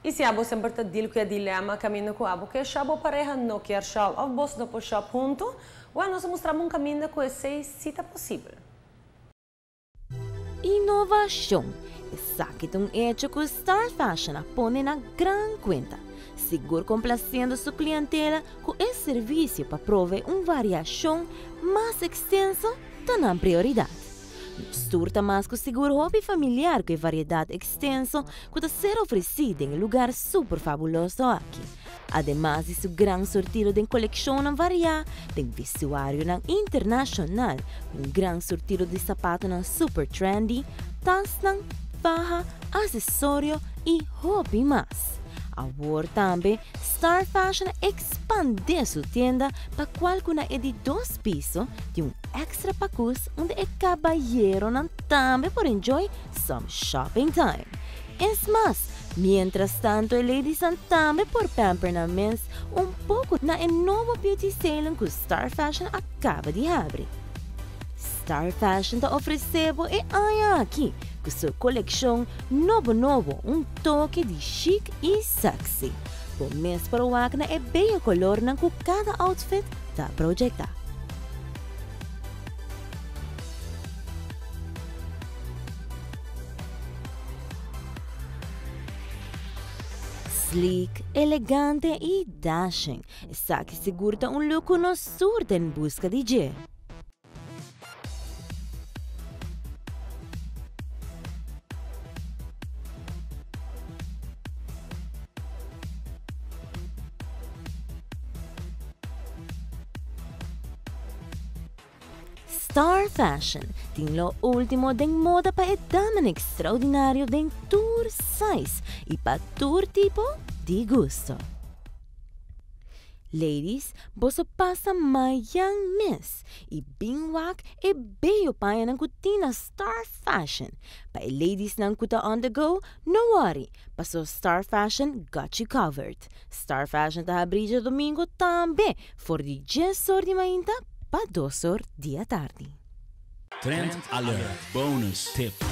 Y si abo semper ta deal cu e dilema caminda cu abo kier shop, bo pareha no kier shop of boso no por shop hunto, well, nos a mustra bo un caminda cu esey si ta posibel. Innovacion. Esaki ta un hecho cu Star Fashion a pone na gran cuenta, sigur complaciendo su clientela cu e servicio pa prove un variacion mas extenso ta nan prioridad. Nos tur ta mas cu sigur hopi familiar cu e variedad extenso cu ta ser ofreci den e lugar super fabuloso aki. Ademas di su gran surtido den kolekshonnan variá den vestuarionan internashonal ku un gran surtido di sapatonan super trendy, tasnan, faha, asesorio i hopi mas. Awor tambe Star Fashion a ekspandé su tienda pa kual ku na e di dos piso tin un èkstra pakus unda e kabayeronan tambe por enjoy some shopping time. Es mas, mientras tanto e ladiesnan tambe por pamper nan mes un poco na e nobo beauty salon cu Star Fashion a caba di habri. Star Fashion ta ofrece bo e aña aki cu su coleccion nobo nobo un toke di chic y sexy. Bo mes por wak na e bello colornan cu cada outfit ta proyecta. Sleek, elegante y dashing, esaki sigur ta un look cu nos tur ta en busca di dje. Star Fashion tin lo ultimo den moda pa e daman extraordinario den tur size y pa tur tipo di gusto. Ladies, boso pasa mayan mes y bin wak e bello pañanan cu tin na Star Fashion. Pa e ladiesnan cu ta on the go, no worry, paso Star Fashion got you covered. Star Fashion ta habri djadomingo tambe for di djes or di mainta pa 2 or di atardi. Trend Alert Bonus Tip.